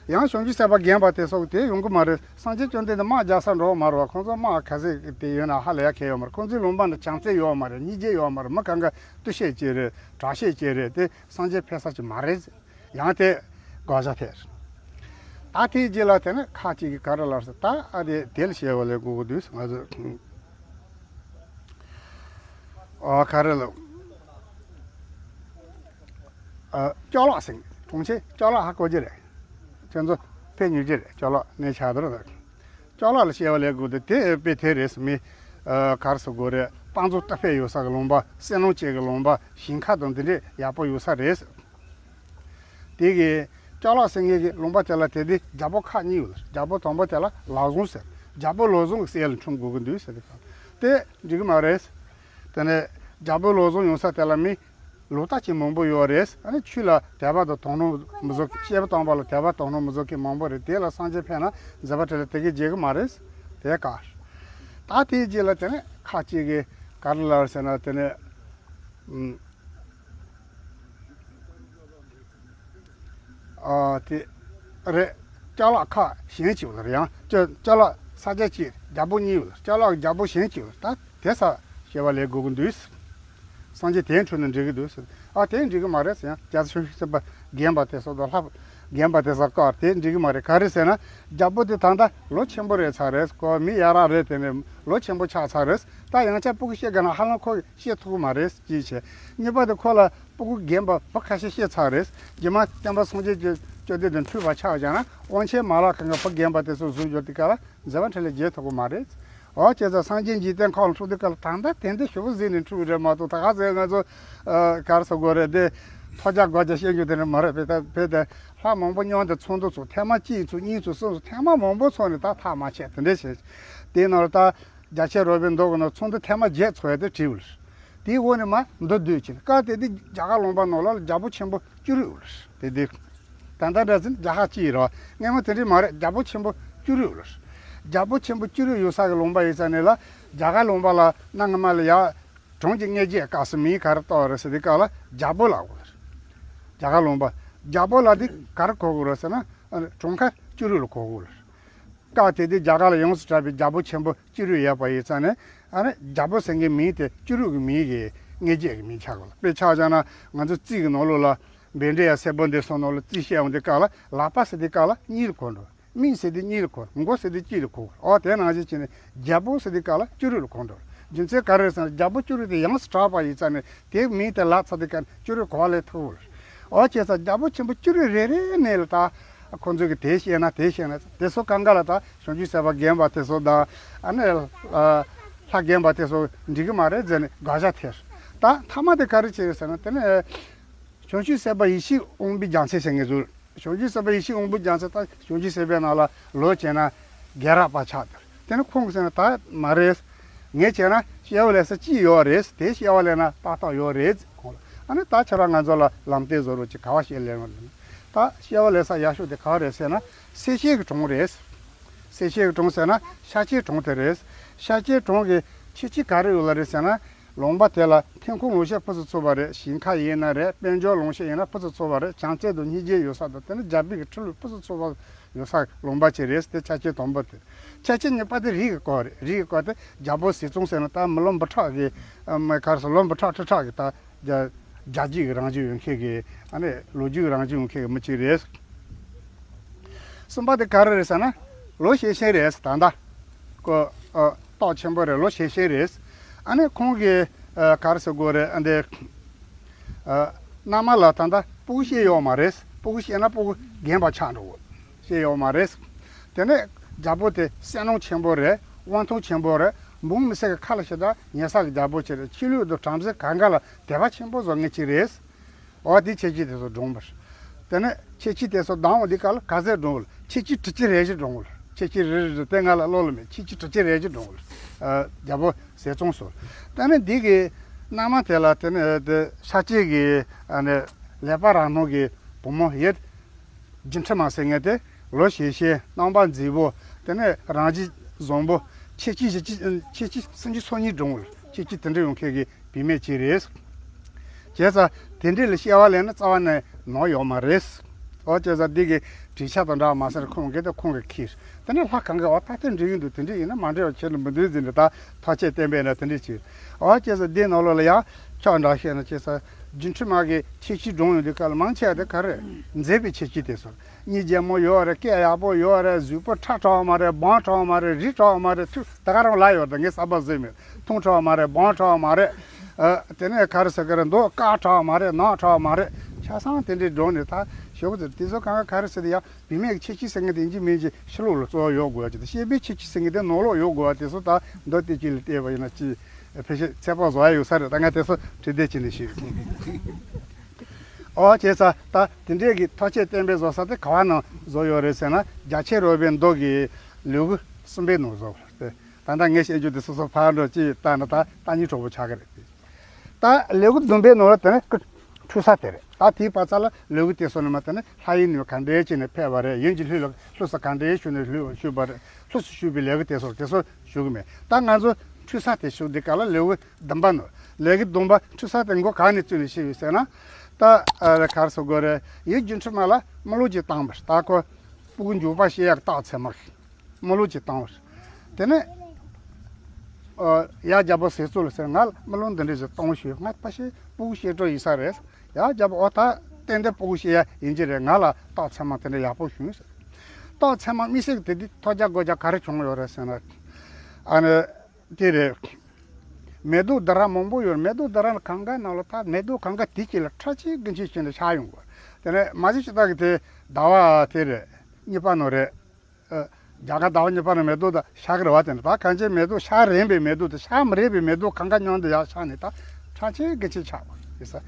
ཡང་བྱང་ཆུབ་སེམས་དཔའ་རྒན་པ་དེ་སོགས་དེ་ཡོང་གི་མ་རེད། སངས་རྒྱས་བཅོམ་ལྡན་འདས་དམག་རྒྱག་ས་འགྲོ་བ་མ་རེད་བ། ཁོང་ཚོ་དམག་ག་ཚད་དེ་ཡོད་ན་ཧ་ལས་ཡ་གལ་ཡོད་མ་རེད། ཁོང་ཚོའི་ལུང་པ་ནི་བྱམས་བརྩེ་ཡོད་མ་རེད། སྙིང་རྗེ་ཡོད་མ་རེད། མི་གང་ག་འདུ་ཤེས་ཅན་རེད། དྲག་ཤེས་ཅན་རེད། དེ་སངས་རྒྱས་ཕེབས་ས་ཅིག་མ་རེད། ཡང་དེ་དགག་བྱ་ཐེབས། ད་དེའི་རྗེས་ལ་དེ་ནི་ཁ་ཅིག་གིས་ག་རེ་ལབ་ཟེར། ད་ཨ་དེ་དེ་ལ་བཤད་པ་ལས་གོ་གི་འདུག་ང་ཚོས། ཨ་ག་རེ་ལབ། ཨ་ཅ་ལག་ཟེར། གྲོང་ཁྱེར་ཅ་ལག་ཧ་གོ་གི་རེད། ཁྱེད་ཚོ་ཕེབས་མྱོང་གི་རེད། ཅ་ལག་གནས་ཆགས་དེར། ཅ་ལག་ལ་བཤད་པ་ལས་གོ་དེ་དེ་དཔེ་དེ་རེད། མི་ཨ་ག་རེ་ཟེར་དགོས་རེད། དཔའ་མཛངས་སྟོབས་འཕེལ་ཡོད་ས་གི་ལུང་པ། བསོད་ནམས་ཅན་གི་ལུང་པ། ཞིང་ཁ་དང་འདི་འདྲས་ཡག་པོ་ཡོད་ས་རེད། དེ་གི་ཅ་ལག་ཟེར་མཁན་གྱི་ལུང་པ་དེ་ལ་དེ་དེ་རྒྱལ་པོ་ཁག་གཉིས་ཡོད་ལ། རྒྱལ་པོ་དང་པོ་དེ་ལ་ལག་བཟང་ཟེར། རྒྱལ་པོ་ལག་བཟང་གི་སྲས་ལ་འཁྲུངས་དགོས་ཀྱི་འདུག་ཟེར། དེ་ག་དེ་འགྲིག་གི་མ་རེད། དེ་ནས་རྒྱལ་པོ་ལག་བཟང་ཡོང་ས་དེ་ལ་མི་ལོག་ལྟ་ཅན་མང་པོ་ཡོད་རེད། ཨ་ནི་ཆོས་ལ་དད་པ་དང་དོ་སྣང་མི་བཟོ། བཤད་པ་བཏང་བ་ལ་དད་པ་དོ་སྣང་མི་བཟོ་མཁན་མང་པོ་རེད། དེ་ལ་སངས་རྒྱས་ཕེབས་ན་མཛད་པ་འཕྲིན་ལས་དེ་གས་བྱེད་ཀྱི་མ་རེད། དེ་ག་ད་དེའི་རྗེས་ལ་དེ་ནས་ཁ་ཅིག་གིས་ག་རེ་ལབ་ཟེར་ན། དེ་ནས་ཨུམ། ཨ་དེ་རེད། ཅ་ལག་ཁག་གཞན་ཅིག་ཡོད་ལ་རེད། ཡང་ཅ་ཅ་ལག་ས་ཆ་གཅིག་རྒྱལ་པོ་གཉིས་ཡོད་ལ། ཅ་ལག་རྒྱལ་པོ་གཞན་ཅིག་ཡོད་ལ། ད་དེ་ས་བཤད་པ་ལས་གོ་གི་འདུག་སངས་རྒྱས་དེའི་འཕྲོས་ནས་འགྲིག་གི་འདུག་ཟེར། ཨ་དེ་འགྲིག་གི་མ་རེད་ཟེར། ཡང་རྒྱལ་སྲས་བྱང་ཆུབ་སེམས་དཔའ་རྒན་པ་དེ་སོགས་དང་ལྷ་རྒན་པ་དེ་ས་བཀག་དེ་འགྲིག་གི་མ་རེད། ག་རེ་ཟེར་ན་རྒྱལ་པོ་དེ་ད་ལྟ་ལོ་ཆེན་པོ་རེད་ཚར་རེད། ཁོ་མི་ཡ་རབས་རེད། དེ་ནས་ལོ་ཆེན་པོ་ཆགས་ཚར་རེད། ད་ཡང་བསྐྱར་སྤུ་གུ་སྐྱེ་དགོས་ན་ཧ་ལམ་ཁོ་སྐྱེ་ཐུབ་ཀྱི་མ་རེད། གཅིག་བྱས། གཉིས་པ་དེ་ཁོ་ལ་སྤུ་གུ་རྒན་པ་བུ་ཁ་ཤས་སྐྱེས་ཚར་རེད། རྗེས་མ་སྟོན་པ་སངས་རྒྱས་ཀྱི་བཅོམ་ལྡན་འདས་འཁྲུངས་པ་ཆགས་བཞག་ན་དབང་ཆེན་མ་ལག་ཁང་གི་བུ་རྒན་པ་དེ་ཚོ་བཟུང་འགྱོ་དུས་སྐབས་ལ་མཛད་པ་འཕྲིན་ལས་རྒྱས་ཐུབ་ཀྱི་མ་རེད། འོ་བྱས་ཙང་སངས་རྒྱས་འཇིག་རྟེན་ཁམས་ལ་འཁྲུངས་དུས་སྐབས་ལ་ད་ལྟ་དེ་འདྲ་ཞེ་པོ་གཟིགས་ནས་འཁྲུངས་རེད་མ་གཏོགས། ད་ག་ཚོད་ང་ཚོ་ཨ་ག་རེ་ཟེར་དགོས་རེད། དེ་ཐོ་རྒྱག་སྒོ་རྒྱག་བཤད་རྒྱུ་དེ་འདྲ་མ་རེད། བས་ད་བས་ད་ལྷ་མང་པོ་མཉམ་དུ་ཚོགས་འདུ་ཚོགས། ཐེངས་མ་གཅིག་ཚོགས། གཉིས་ཚོགས། གསུམ་ཚོགས། ཐེངས་མ་མང་པོ་ཚོགས་ནས་ད་ཐག་མ་ཆད། དེ་འདྲ་བྱས། དེའི་ནང་ལ་ད་རྒྱ་ཆེ་རོ་བའི་མདོ་གི་ནང་ཚོགས་འདུ་ཐེངས་མ་བརྒྱད་ཚོགས་ཡ་དེ་བྲིས་པ་རེད། དེའི་འོག་ནས་མར་མདོ་བསྡུས་ཕྱིན། སྐབས་དེ་དུས་རྒྱ་གར་ལུང་པ་ནང་ལ་རྒྱལ་པོ་ཆེན་པོ་བཅུ་དྲུག་ཡོད་རེད། དེ་དུས་ད་ལྟ་འདྲ་ཟིན་རྒྱ་གར་གཅིག་རེད་བ། སྔོན་མ་དེ་འདྲ་མ་རེད། རྒྱལ་པོ་ཆེན་པོ་བཅུ་དྲུག་ཡོད་རེད། རྒྱལ་པོ་ཆེན་པོ་བཅུ་དྲུག་ཡོད་ས་གི་ལུང་པ་ཡིན་ས་ནས་ལ་རྒྱ་གར་ལུང་པ་ལ་གནའ་སྔ་མ་ལ་ཡ་གྲོང་གི་གཉེར་རྒྱུའི་སྐབས་སུ་མིང་ག་རེ་བཏགས་རེད་ཟེར་དུས་སྐབས་ལ་རྒྱལ་པོ་ལབ་དགོས་རེད། རྒྱ་གར་ལུང་པ་རྒྱལ་པོ་ལབ་དུས་ག་རེ་གོ་དགོས་རེད་ཟེར་ན། ཨ་ནི་གྲོང་ཁྱེར་བཅུ་དྲུག་ལ་གོ་དགོས་རེད། སྐབས་དེ་དུས་རྒྱ་གར་ལ་ཡོངས་སུ་གྲགས་པའི་རྒྱལ་པོ་ཆེན་པོ་བཅུ་དྲུག་ཡོད་པ་ཡིན་ཙང་ནས། ཨ་ནི་རྒྱལ་པོ་ཟེར་མཁན་མིང་དེ་བཅུ་དྲུག་གི་མིང་གི་གཉེར་རྒྱུ་གི་མིང་ཆགས་དགོས་ལ། དཔེ་ཆ་བཞག་ན་ང་ཚོ་རྩིས་ཀྱི་ནང་ལོགས་ལ་བཻ་ཌཱི་ཡ་སེར་པོ་འདི་ཚོ་ནང་ལ་རྩིས་བཤད་ཡོང་དུས་སྐབས་ལ་ལག་པ་ཟེར་དུས་སྐབས་ལ་གཉིས་ལ་གོ་འགྲོ། མིང་ཟེར་དུས་གཉིས་ལ་གོ། མགོ་ཟེར་དུས་གཅིག་ལ་གོ། འོ་དེ་ནང་བཞིན་བྱས་ནས་རྒྱལ་པོ་ཟེར་དུས་སྐབས་ལ་བཅུ་དྲུག་ལ་གོ་འགྲོ། རྒྱུ་མཚན་ག་རེ་རེད་ཟེར་ན་རྒྱལ་པོ་བཅུ་དྲུག་དེ་ཡོངས་སུ་གྲགས་པ་ཡིན་ཙང་ནས་དེའི་མིང་དེ་ལབ་ཚར་དུས་སྐབས་ནས་བཅུ་དྲུག་གོ་བ་ལེན་ཐུབ་ལ། འོ་བྱས་ཙང་རྒྱལ་པོ་ཆེན་པོ་བཅུ་དྲུག་རེ་རེ་ནས་ལ་ད་ཁོང་ཚོས་ཀྱི་དེ་བཤད་ན་དེ་བཤད་ན་དེ་ཚོ་གང་ག་ལ་ད་བྱང་ཆུབ་སེམས་དཔའ་རྒན་པ་དེ་ཚོ་དང་། ཨ་ནི་ཨ་ལྷ་རྒན་པ་དེ་ཚོ་འགྲིག་གི་མ་རེད་ཟེར་ནས་དགག་བྱ་ཐེབས། ད་མཐའ་མ་དེ་ག་རེ་བྱས་རེད་ཟེར་ན། དེ་ནས་བྱང་ཆུབ་སེམས་དཔའ་ཡེ་ཤེས་དབང་པོའི་རྒྱལ་མཚན་ཟེར་མཁན་ཚོ། བྱང་ཆུབ་སེམས་དཔའ་ཡེ་ཤེས་དབང་པོའི་རྒྱལ་མཚན་ད་བྱང་ཆུབ་སེམས་དཔའི་ནང་ལ་ལོག་བྱས་ན་རྒན་རབས་པ་ཆགས་འདུག་དེ་ནི་ཁོང་གིས་ཟེར་ན་ད་མ་རེད། ངས་བྱས་ན་སྐྱེ་བ་ལེན་ས་གཅིག་ཡོད་རེད། དེ་སྐྱེ་བ་ལེན་ན་ཏག་ཏག་ཡོད་རེད། ཁོང་ལ་ཨ་ནི་ད་ཁྱེད་རང་ང་ཚོ་ལ་ལམ་སྟོན་བཟོ་རོགས་གྱིས། ག་བ་སྐྱེ་ལེན་རོགས་ལེན། ད་སྐྱེ་བ་ལེན་ས་ཡག་ཤོས་དེ་ག་བ་རེད་ཟེར་ན་སེར་ཤུལ་གྱི་གྲོང་རེད། སེར་ཤུལ་གྱི་གྲོང་ཟེར་ན་ཤར་ཕྱོགས་གྲོང་དེ་རེད། ཤར་ཕྱོགས་གྲོང་གི་ཁྱད་ཆོས་ག་རེ་ཡོད་ལ་རེད་ཟེར་ན། ལུང་པ་དེ་ལ་ཐོན་ཁུངས་ལོངས་སྤྱོད་ཕུན་སུམ་ཚོགས་པ་རེད། ཞིང་ཁ་ཡིན་ན་རེད། དཔལ་འབྱོར་ལོངས་སྤྱོད་ཡིན་ན་ཕུན་སུམ་ཚོགས་པ་རེད། བྱམས་བརྩེ་དང་སྙིང་རྗེ་ཡོད་ས་དང་། དེ་ནི་རྒྱལ་པོའི་གི་ཁྲི་ལོ་ཕུན་སུམ་ཚོགས་པ་ཡོད་ས་ལུང་པ་ཅིག་རེད། དེ་ཁྱད་ཆོས་དང་པོ་དེ། ཁྱད་ཆོས་གཉིས་པ་དེ་རི་གི་སྐོར་རེད། རི་གི་སྐོར་དེ་རྒྱལ་པོ་ཟས་གཙང་ཟེར་ན་ད་མི་ལོ་འབུམ་ཕྲག་གི་ཨ་མ་ག་རེ་ཟེར། ལོ་འབུམ་ཕྲག་ཁྲི་ཕྲག་གི་ད་རྒྱ་རྒྱལ་རྒྱུད་ཀྱི་རང་བཞིན་ཡོད་མཁན་གྱི། ཨ་ནི་ལོ་རྒྱུས་ཀྱི་རང་བཞིན་ཡོད་མཁན་གྱི་མི་གཅིག་རེད། གསུམ་པ་དེ་ག་རེ་རེད་ཟེར་ན། ལོ་ཤས་ཤིག་རེད། ད་ལྟ་ཁོ་ཨ་སྟོབས་ཆེན་པོ་རེད། ལོ་ཤས་ཤིག་རེད། ཨ་ནི་ཁོང་གིས་ཨ་ག་རེ་ཟེར་དགོས་རེད། ཨ་འདི་ཨ་མནའ་མ་ལ་ད་ལྟ་སྤུ་གུ་སྐྱེས་ཡོད་མ་རེད། སྤུ་གུ་སྐྱེས་ན་སྤུ་གུ་རྒན་པ་ཆགས་འགྲོ་གི། སྐྱེས་ཡོད་མ་རེད། དེ་ནས་རྒྱལ་པོ་དེ་བསོད་ནམས་ཆེན་པོ་རེད། དབང་ཐང་ཆེན་པོ་རེད། འབངས་མི་སེར་གྱི་ཁ་ལ་ཞེ་དྲག་ཉན་ས་གི་རྒྱལ་པོ་ཅིག་རེད། ཆོས་ལུགས་དང་བྲམ་ཟེ་གང་ག་ལ་དད་པ་ཆེན་པོ་བཟོ་མཁན་ཅིག་རེད། འོ་དེ་ཁྱད་ཆོས་དེ་ཚོ་བགྲངས་པ་རེད། དེ་ནས་ཁྱད་ཆོས་དེ་ཚོ་བགྲངས་པ་འདི་ག་ལ་ག་ཚད་བགྲངས་པ་རེད། ཁྱད་ཆོས་དྲུག་ཅུ་རེ་བཞི་བགྲངས་པ་རེད། ཁྱད་ཆོས་རེ་རེ་རེ་དེ་ང་ལ་བློ་ལ་མེད། ཁྱད་ཆོས་དྲུག་ཅུ་རེ་བཞི་བགྲངས་པ་རེད། ཨ་རྒྱལ་པོ་ཟས་གཙང་ཟེར། དེ་ནས་འདི་གི་མནའ་མ་དེ་ལ་དེ་ནས་དེ་ཤཱཀྱའི་གི་ཨ་ནི་ལེགས་པ་རང་སྣང་གི་བུ་མོ་ཡོད། སྒྱུ་འཕྲུལ་མ་ཟེར་མཁན་དེ་ལོ་ཤས་ཤིག་རྣམ་པ་མཛེས་པོ། དེ་ནས་རང་བཞིན་བཟང་པོ། ཁྱད་ཆོས་བཞི་བཅུ་ཁྱད་ཆོས་སུམ་ཅུ་སོ་གཉིས་འགྲོ་འོང་། ཁྱད་ཆོས་དེ་འདྲ་ཡོང་མཁན་གྱི་བུད་མེད་ཅིག་རེད། བྱས་ཙང་དེ་འདྲ་ལ་སྐྱེ་བ་ལེན་ན་རྩ་བ་ནས་ནོར་ཡོད་མ་རེད། ཨོ་བྱས་ཙང་འདི་གི་བྲིས་ཆ་དང་འདྲ་བ་མ་ཟད་ཁོང་གིས་ད་ཁོང་གིས་ཁྱེར། དེ་ནས་ལྷ་གང་གིས་ཨོ་ད་དེ་འདྲ་ཡིན་འདུག་དེ་འདྲ་ཡིན་ན་མ་འགྲིག་པ་ཁྱེར་ནས་མི་འདུག་ཟེར་ནས་ད་ཐག་བཅད་བསྟན་པས་ན་དེ་འདྲ་བྱས། ཨོ་བྱས་ཙང་འདི་ནང་ལོགས་ལ་ཡང་ཕྱོགས་འདྲ་བཤད་ན་བྱས་ཙང་སྒྱུ་འཕྲུལ་མ་གི་ཁྱད་ཆོས་འགྲོ་ཡོང་དུས་སྐབས་ལ་མང་ཆེ་བ་དེ་ག་རེ་མཛེས་པའི་ཁྱད་ཆོས་དེ་ཚོ། གཉིས་རྒྱལ་མོ་ཡོད་རེད། སྐད་ཡག་པོ་ཡོད་རེད། གཟུགས་པོ་ཁྲ་ཁྲ་བ་མ་རེད། སྦོམ་ཁྲ་བ་མ་རེད། རིགས་ཁྲ་བ་མ་རེད། ཐུགས་ད་ག་རང་ལ་ཡོད་ད་ངས་གསར་པ་བཟོས་མེད། ཐུང་ཁྲ་བ་མ་རེད། སྦོམ་ཁྲ་བ་མ་རེད། ཨ་དེ་ནས་ག་རེ་ཟེར་གི་རེད། མདོག་དཀར་ཁྲ་བ་མ་རེད། ནག་ཁྲ་བ་མ་རེད། ཆ་ཚང་དེ་འདྲའི་འགྲོ་ནས་ད་ཞོག་ཟེར། དེ་ཚོ་གང་ག་ག་རེ་ཟེར་ཡ་བུད་མེད་ཀྱི་ཁྱད་ཆོས་ཟེར་མཁན་དེ་ཡིན་གཅིག་མིན་གཅིག་ཕྱི་ལོགས་ལ་གཙོ་བོ་ཡོད་དགོས་ཡ་ཅིག་དང་། སྐྱེས་པའི་ཁྱད་ཆོས་ཟེར་མཁན་དེ་ནང་ལོགས་ཡོད་དགོས་ཡ་དེ་ཚོ་ད་མདོ་སྡེ་བཅུ་ལ་བལྟས་པ་ཡིན་ན་ཅིག་ཕལ་ཆེར་ཚོད་དཔག་བཟོ་ཡ་ཡོད་ས་རེད། ད་ངས་དེ་ཚོ་བྲིས་བསྡད་ཀྱི་ནས་ཞུས། ཨོ་བྱས་ཙང་ད་དེ་འདྲས་ཀྱི་ཐག་བཅད་བསྟན་པའི་བཟོ་ས་དེ་ག་བ་ནང་བཟོ་ཡོད་རེད་ཟེར་ན། རྒྱ་ཆེར་རོལ་པའི་མདོ་གི་ལེའུ་གསུམ་པའི་ནང་བཟོ་བ་རེད། ད་ལྟ་ངས་བཤད་རྒྱུ་དེ་སོ་སོ་ཕར་འགྲོ་ཅིག་ལྟ་ན་ད་ལྟ་ཉིན་གྲོགས་པོ་ཆགས་ཀྱི་རེད། ད་ལེའུ་བདུན་པའི་ནང་ལ་དེ་ནས་འཁྲུལ་ས་དེ་རེད། ད་དེའི་བར་ཚ་ལ་ལེའུ་དེ་སོ་ནས་མ་དེ་ནས་ལྷ་ཡི་ནུས་གང་འདྲའི་བྱས་ནས་ཕེབས་པ་རེད། ཡུན་གྱི་ལྷུས་ལ་ལྷུ་ས་གང་འདྲའི་ཞུ་ནས་ལྷུས་ཞུས་པ་རེད། ལྷུ་སུ་ཞུས་པའི་ལེའུ་དེ་སོ་དེ་སོ་ཞུ་གི་མེད། ད་ང་ཚོ་འཁྲུལ་ས་དེ་ཞུ་དེ་ག་ལ་ལེའུ་བདུན་པ་ནོ། ལེའུ་བདུན་པ་འཁྲུལ་ས་དེ་མགོ་གང་ནས་བཙུགས་ནས་ཤེས་ཡོད་ཟེར་ན། ད་ཨ་རེ་གར་སོ་དགོས་རེད། ཡུལ་སྒྱུ་འཕྲུལ་མ་ལ་རྨི་ལུགས་ཀྱི་བཏང་བར། ད་ཁོ་སྤུ་གུ་འཇུག་པ་ཤེས་ཡག་རྟགས་མཚན་མ་རྨི་ལུགས་ཀྱི་བཏང་བར། དེ་ནས་ཨ་ཡ་རྒྱལ་པོ་ཟས་གཙོ་ལ་ཟེར། ང་ལ་རྨི་ལུགས་འདི་འདྲ་ཞིག་བཏང་ཞུས། ང་ཕ་ཤེས་སྤུ་གུ་ཤེས་འགྲོ་ཡིན་ས་རེད། ཡ་རྒྱལ་པོ་ཨོ་ད་ཏན་ཏན་སྤུ་གུ་ཤེས་ཡ་ཡིན་གྱི་རེད། ང་ལ་རྟགས་མཚན་མ་དེ་འདྲ་ཡག་པོ་བྱུང་ཟེར། རྟགས་མཚན་མ་དམིགས་བསལ་དེ་འདི་ཐོས་རྒྱ་གོ་རྒྱ་ག་རེ་བྱུང་ཡོད་རེད་ཟེར་ན། ཨ་ནི། དེ་རེད། མེ་ཏོག་འདི་ར་མང་པོ་ཡོད་རེད། མེ་ཏོག་འདི་ར་ནི་གང་ག་ནང་ལ་ད་མེ་ཏོག་གང་ག་དེ་གཅིག་ལ་ཁྲ་ཆིལ་གི་ཆིལ་བྱས་ནས་ཤར་ཡོང་གི་རེད། དེ་ནས་མ་གཞི་ཤི་ད་གི་དེ་ཟླ་བ་དེ་རེད། གཉིས་པ་ནང་རེད། ཨ། རྒྱ་གར་ཟླ་བ་གཉིས་པ་ནང་མེ་ཏོག་ད་ཤར་གི་རེད་བ། དེ་ནས་ད་གང་ཅི་མེ་ཏོག་ཤར་རན་པའི་མེ་ཏོག་དང་ཤར་མི་རན་པའི་མེ་ཏོག་གང་ག་མཉམ་དུ་ཡར་ཤར་ནས་ད་ཁྲ་ཆིལ་གི་ཆིལ་ཆགས་པ་ཡིན་ས།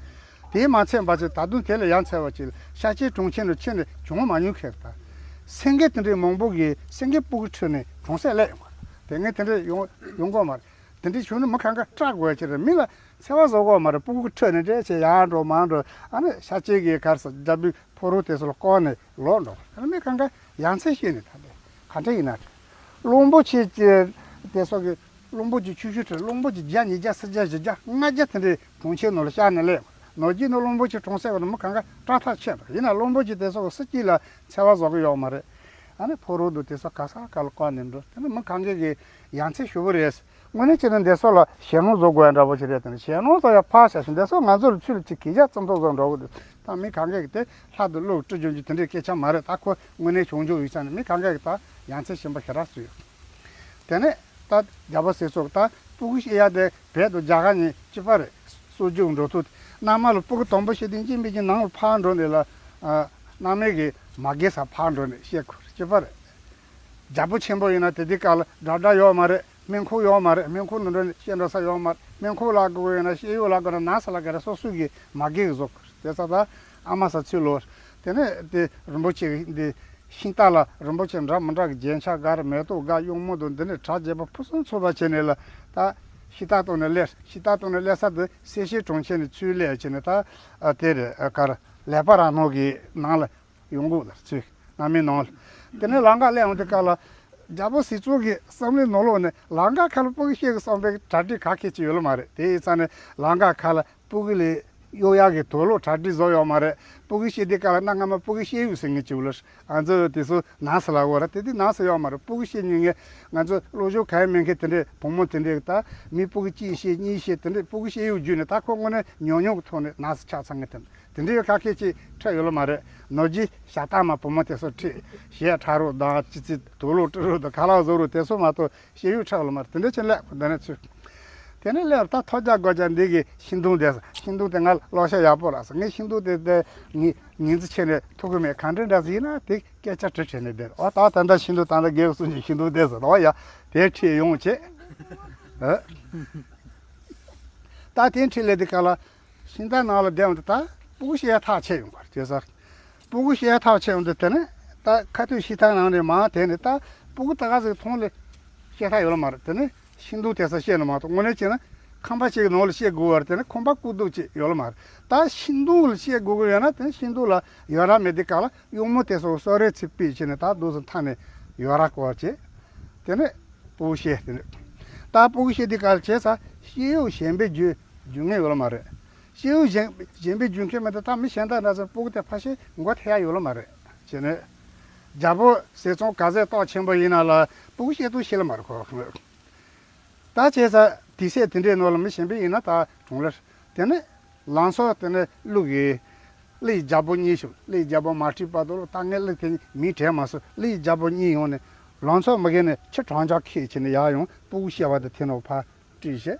དེས་མ་ཚད་པ་ཅིག་ད་དུང་དེ་ལས་ཡ་མཚར་བ་ཅིག་ལ་ཤཱཀྱའི་གྲོང་ཁྱེར་ནང་ཁྱོན་ནས་བྱུང་མ་མྱོང་མཁན་ད་སེང་གེ་དེ་འདྲའི་མང་པོ་གིས་སེང་གེ་སྤུ་གུ་ཁྲིད་ནས་གྲོང་གསེབ་སླེབས་ཡོང་བ་རེད། དེ་ངས་དེ་འདྲ་ཡོང་ཡོང་གོ་མ་རེད། དེ་འདྲའི་བྱུང་ན་མི་གང་ག་སྐྲག་དགོས་ཡ་ཅིག་རེད། མི་ལ་འཚེ་བ་བཟོ་དགོས་མ་རེད། སྤུ་གུ་ཁྲིད་ནས་འདྲེ་ཆེ་ཡར་འགྲོ་མར་འགྲོ། ཨ་ནི་ཤཱཀྱའི་གི་གར་ས་རྒྱལ་པོའི་ཕོ་བྲང་དེ་ཚོ་ལ་བསྐོར་ནས་ལོག་འགྲོ། ཨ་ནི་མི་གང་ག་ཡ་མཚན་ཤེས་ནས་ད་ལྟ་ག་འདྲ་ཡིན་ན་རེད། གླང་པོ་ཆེ་ཅེས་དེ་སོགས་ཀྱི་གླང་པོ་ཆེ་ཆུང་ཆུང་ཁྲིད། གླང་པོ་ཆེ་བརྒྱ་ཉིས་བརྒྱ་སུམ་བརྒྱ་བཞི་བརྒྱ་ལྔ་བརྒྱ་དེ་འདྲའི་གྲོང་ཁྱེར་ནང་ལ་ཤར་ནས་སླེབས། ནང་རྒྱུད་ནང་གླང་པོ་ཆེ་གྲོང་གསེབ་བ་ནི་མི་གང་ག་སྐྲག་ཐག་ཆོད་པ་ཡིན་ན། གླང་པོ་ཆེ་དེ་ཚོ་སུ་གཅིག་ལ་འཚེ་བ་བཟོ་གི་ཡོད་མ་རེད། ཨ་ནི་ཕོ་བྲང་དུ་དེ་ཚོ་ག་ས་ག་ལ་བསྐོར་ནས་འགྲོ། དེ་ནི་མི་གང་ག་གི་ཡ་མཚན་ཞེ་པོ་རེད། དངོས་གནས་བྱས་ན་འདི་ཚོ་ལ་ཞེད་སྣང་བཟོ་དགོས་ཡ་འདྲ་པོ་ཞིག་རེད། དེ་ནི་ཞེད་སྣང་བཟོ་ཡ་ཕར་བཞག་ཞིང་། འདི་ཚོ་ང་ཚོ་ལ་ཚུལ་ལ་ཅིག་གི་རྒྱ་ཙམ་ཐོག་བཟོ་འགྲོ་གི་འདུག་ད་མི་གང་ག་གི་དེ་ལྷ་དང་ཀླུ་སྤྲུལ་བྱུང་རྒྱུ་དེ་འདྲའི་སྐད་ཆ་མ་རེད། ད་ཁོ་དངོས་གནས་བྱུང་བྱུང་ཡོད་ས་ནི་མི་གང་ག་གི་ད་ཡ་མཚན་གཞན་པ་ཞེ་དྲག་བཟོས་ཡོད། དེ་ནས་ད་རྒྱལ་པོ་ཟས་གཙོ་ད་སྤུ་གུ་ཤེས་ཡ་དེ་བོད་དང་རྒྱ་གར་གཉིས་གཅིག་པ་རེད། སྲོལ་རྒྱུན་འགྲོ་ཐུབ། མནའ་མ་ལ་སྤུ་གུ་དང་པོ་ཤེས་དུས་གཅིག་མིན་གཅིག་ནང་ལ་ཕར་འགྲོ་ནས་ལ། ཨ། མནའ་མའི་གི་མ་གི་སར་ཕར་འགྲོ་ནས་ཤེས་དགོས་རེད། གཅིག་པ་རེད། རྒྱལ་པོ་ཆེན་པོ་ཡིན་ན་དེ་དུས་སྐབས་ལ་སྒྲ་སྒྲ་ཡོད་མ་རེད། སྨན་ཁང་ཡོད་མ་རེད། སྨན་ཁང་ནང་འགྲོ་ནས་ཤེས་འགྲོ་ས་ཡོད་མ་རེད། སྨན་ཁང་ལ་དགོས་ཡོད་ན་ཤེས་ཡོན་ལ་དགོས་ན་ན་ས་ལ་དགོས་རེད། སོ་སོ་གི་མ་གི་གིས་བཟོ་དགོས་རེད། དེ་ས་ད་ཨ་མ་ས་ཚུལ་ལོ། དེ་ནས་དེ་རིན་པོ་ཆེ་འདི་ཤིང་རྟ་ལ་རིན་པོ་ཆེ་འདྲ་མི་འདྲ་གི་རྒྱན་ཆ་དགའ་རེ། མེ་ཏོག་དགའ། གཡུང་མོ་དང་འདི་ནས་གྲ་རྒྱས་པ་ཕུན་སུམ་ཚོགས་པ་བྱས་ནས་ལ་ད་ཤིང་རྟ་བཏང་ནས་སླེབས། ཤིང་རྟ་བཏང་ནས་སླེབས་ས་དེ་སེར་ཤེལ་གྲོང་ཁྱེར་ནས་ཚུར་སླེབས་བྱས་ནས་ད་ཨ་དེ་རེད། ཨ་གར་ལེགས་པ་རང་ནོར་གི་ནང་ལ་ཡོང་གོ་ལ་ཚུར་ནང་མི་ནང་ལ། དེ་ནས་ལམ་ཁ་སླེབས་འོང་དུས་སྐབས་ལ་རྒྱལ་པོ་ཟས་གཙོ་གི་བསམ་བློའི་ནང་ལོགས་ནས་ལམ་ཁ་ཁ་ལ་སྤུ་གུ་ཤེས་གི་བསམ་པའི་གྲ་སྒྲིག་ག་གེ་ཅིག་ཡོད་ལ་མ་རེད། དེ་ཡིན་ཙང་ནས་ལམ་ཁ་ཁ་ལ་སྤུ་གུ་ལ་གཡོག་ཡག་གི་དུག་ལོག་གྲ་སྒྲིག་བཟོ་ཡོད་མ་རེད། སྤུ་གུ་ཤེས་དུས་སྐབས་ལ་གནའ་སྔ་མ་སྤུ་གུ་ཤེས་ཡུག་ཟེར་མཁན་ཅིག་ལ་ང་ཚོ་དེ་ཚོ་ནང་ས་ལ་འོ་ར་དེ་དུས་ནང་ས་ཡོད་མ་རེད། སྤུ་གུ་ཤེས་མྱོང་མཁན་ང་ཚོ་སློབ་སྦྱོང་གང་ཡང་མེད་མཁན་དེ་འདྲའི་བུ་མོ་དེ་འདྲའི་ད་མི་སྤུ་གུ་གཅིག་ཤེས་གཉིས་ཤེས་དེ་འདྲའི་སྤུ་གུ་ཤེས་ཡུག་བརྒྱུད་ནས་ད་ཁོ་དངོས་གནས་ཉུང་ཉུང་གི་ཐོག་ནས་ནང་ས་ཆ་ཚང་གི་དེ་འདྲ་དེ་འདྲའི་ཁ་སྐད་ཅིག་འཕྲད་ཡོད་ལ་མ་རེད། ནོར་གྱི་ཞྭ་སྟག་མ་བུ་མོ་དེ་ཚོ་ཁྲིད་ཞལ་ཁྲ་རོགས་དང་ཅི་ཙི་དུག་ལོག་སྤྲི་རོགས་དང་ཁ་ལག་བཟོ་རོགས་དེ་ཚོ་མ་གཏོགས། ཤེས་ཡོན་ཆགས་ལ་མར་དེ་འདྲ་ཅན་ལས་ཁོ་འདི་ནས་ཚུད། དེ་ནས་སླེབས་ད་ཐོ་རྒྱག་སྒོ་རྒྱག་འདི་གི་ཤིང་སྡོང་འདེབས། ཤིང་སྡོང་དེ་ང་ལོག་ཤ་ཡག་པོ་རག་སོང་། ངས་ཤིང་སྡོང་དེ་དེ་ངས་ངོས་འཛིན་བྱས་ནས་ཐུག་གི་མེད། གང་འདྲ་འདྲ་ཟིག་ཡིན་ན་དེ་སྐད་ཆ་དྲི་དྲི་ནས་བསྡད། ཨོ་ད་ད་ལྟ་ཤིང་སྡོང་ད་ལྟ་རྒས་གསུང་གི་ཤིང་སྡོང་བསྡད་ཟེར། ཨོ་ཡ་དེ་ཁྲིད་ཡོང་བྱས། ཨ་ད་དེ་ཁྲིད་ལས་དེ་ག་ལ། ཤིང་རྟ་ནང་ལ་བསྡད་འོང་དུས་ད་སྤུ་གུ་ཤེས་ཡ་ཐག་ཆད་ཡོང་གི་རེད་ཟེར། སྤུ་གུ་ཤེས་ཡ་ཐག་ཆད་ཡོང་དུས་དེ་ནས་ད་ཁ་ཐུག་ཤིང་རྟ་ནང་ནས་མར་དེད་ནས་ད་སྤུ་གུ་ད་ག་ཟིག་མཐོང་ལ་ཤེས་ཐག་ཡོད་ལ་མ་རེད། དེ་ནས་ཤིང་སྡོང་དེ་ས་ཤེས་ནི་མ་གཏོགས་དངོས་གནས་བྱས་ན་ཁང་པ་ཞིག་གི་ནང་ལ་ཤེས་དགོས་པ་རེད། དེ་ནས་ཁང་པ་སྐུ་གདུགས་ཅིག་ཡོད་ལ་མ་རེད། ད་ཤིང་སྡོང་ལ་ཤེས་དགོས་ཀྱི་ཡོད་ན་དེ་ནས་ཤིང་སྡོང་ལ་ཡོལ་ར་མེད་དུས་ག་ལ་གཡུང་མོ་དེ་ཚོ་གསོལ་རས་ཚིག་ཕུལ་བྱས་ནས་ད་འདུག་སེ་མཐའ་ནས་ཡོལ་ར་སྐོར་བྱས། དེ་ནས་ སྤུ་གུ་བཤད་དེ་ནི། ད་སྤུ་གུ་བཤད་དུས་སྐབས་ལ་བྱས་ཙང་བཤད་ཡོན་གཞན་པས་བརྗོད་བརྗོད་མཁན་ཡོད་ལ་མ་རེད། བཤད་ཡོན་གཞན་གཞན་པས་བརྗོད་མཁན་མེད་དུས་ད་མི་གཞན་དག་འདྲ་ཚོ་སྤུ་གུ་དེ་ཕལ་ཆེར་མགོ་ཐེག་ཡ་ཡོད་ལ་མ་རེད། བྱས་ནས་རྒྱལ་པོ་ཟས་གཙང་ག་ཚད་སྟོབས་ཆེན་པོ་ཡིན་ན་ལ་སྤུ་གུ་བཤད་སྟངས་ཤེས་ལ་མ་རེད་ཁོ། ད་བྱས་ཙང་དུས་ཚོད་དེ་འདྲའི་ནང་ལ་མི་གཞན་པས་ཡིན་ན་ད་གྲོང་ལ་དེ་ནི་ལང་ཚོ་དེ་ནི་ཀླུ་གིས་ཀླུ་ཡི་རྒྱལ་པོ་གཉིས་བྱུང་། ཀླུ་ཡི་རྒྱལ་པོ་མ་ཁྲིད་བར་དུ་ལ་ད་ངས་ཀླུ་དེ་མིང་དྲན་མ་སོང་། ཀླུ་ཡི་རྒྱལ་པོ་གཉིས་ཡོང་ནས་ལང་ཚོ་མི་དགེ་ནས་ཁྱི་གྲོང་ཆ་ཁས་བྱས་ནས་ཡར་ཡོང་སྤུ་གུ་བཤད་པ་དེ་དེ་ནང་ཕར་བྲིས་བྱས།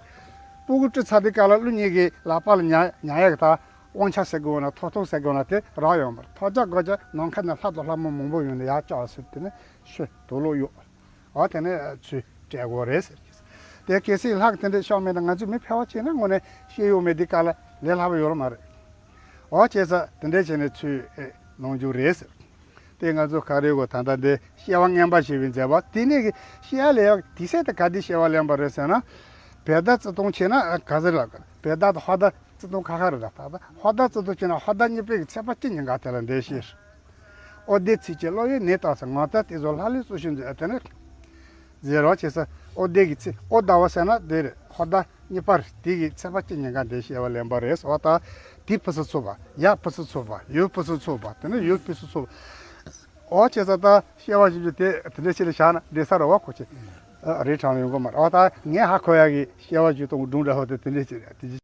སྤུ་གུ་བྲིས་ཚར་དུས་སྐབས་ལ་ཀླུ་གཉིས་ཀྱི་ལག་པ་ལ་ཉར་ཉར་ཡག་ད་དབང་ཆ་ཟེར་དགོས་ན་ཐོབ་ཐང་ཟེར་དགོས་ན་དེ་རག་ཡོང་བར་ཐོབ་རྒྱག་དགོས་རྒྱག་ནམ་མཁའ་ནས་ལྷ་དང་ལྷ་མོ་མང་པོ་ཡོང་ནས་ཡར་བཅར་ཟེར་དེ་ནས་ཤི་དུག་ལོག་གཡུགས། འོ་དེ་ནས་ཚུར་སྤྲད་དགོས་རེད་ཟེར་གྱི། དེ་གལ་སྲིད་ལྷག་དེ་འདྲའི་ཤོག་མེད་ན་ང་ཚོས་མི་ཕལ་བ་བྱས་ན་དངོས་གནས་བཤད་ཡོན་མེད་དུས་སྐབས་ལ་ལས་སླ་པོ་ཡོད་ལ་མ་རེད། འོ་བྱས་ཙང་དེ་འདྲས་བྱས་ནས་ཚུར་ཨེ་གནང་རྒྱུ་རེད་ཟེར། དེ་ང་ཚོ་ག་རེ་གོ་ད་ལྟ་འདི་བཤད་པ་ངན་པ་ཞེས་པའི་མཛད་པ་དེ་ནས་ཀྱི་བཤད་ཡ་ལས་ཡག་དེ་སྲིད་དེ་ག་དུས་བཤད་པ་ལེན་པ་རེད་ཟེར་ན། བེ་ད་ཙི་ཏུང་བྱས་ན་ག་ཟེར་ལ་བེ་ད་དང་ཧོ་ད་ཙི་ཏུང་ཁ་ཁ་རེད། ད་ད་ཧོ་ད་ཙི་ཏུང་བྱས་ན་ཧོ་ད་གཉིས་པོའི་གི་ཚེས་པ་གཅིག་ཉིན་ག་དེ་ལ་འདི་བཤད། ཨོ་དེ་ཚིག་གཅིག་ཀློག་ཡས་ནས་བཏང་ས་ང་ད་དེ་ཚོ་ལྷ་ལས་གཙོ་ཤིན་ཏུ་ཨ་དེ་ནས་ཟེར་རོགས་བྱེད་ས། ཨོ་དེ་གི་ཚིག་ཨོ་ཟླ་བ་ཟེར་ན་དེ་རེད། ཧོ་ཟླ་གཉིས་པ་རེད། དེ་གི་ཚེས་པ་གཅིག་ཉིན་ག་འདི་བཤད་པ་ལེན་པ་རེད་ཟེར་བ་དང་། དེ་ཕུན་སུམ་ཚོགས་པ། ཡ་ཕུན་སུམ་ཚོགས་པ། ཡུལ་ཕུན་སུམ་ཚོགས་པ། དེ་ནས་ཡུལ་ཕུན་སུམ་ཚོགས་པ། ཨོ་བྱེད་ས་ད་བཤད་པ་ཞིག་རྒྱུ་དེ་དེ་འདྲ་ཞིག་ལ་བཞག་ན་འདི་ས་ར་བ་ཁོ་ཆེ། ཨ་རེད་དྲང་ཡོང་གི་མ་རེད། ཨོ་ད་ངས་ཧ་གོ་ཡ་གི་བཤད་པ་ཞིག་གཏོང་སྒྲུང་འདྲ་བོ་དེ་དེ་འདྲ་ཞིག་རེད། དེ་ཅི།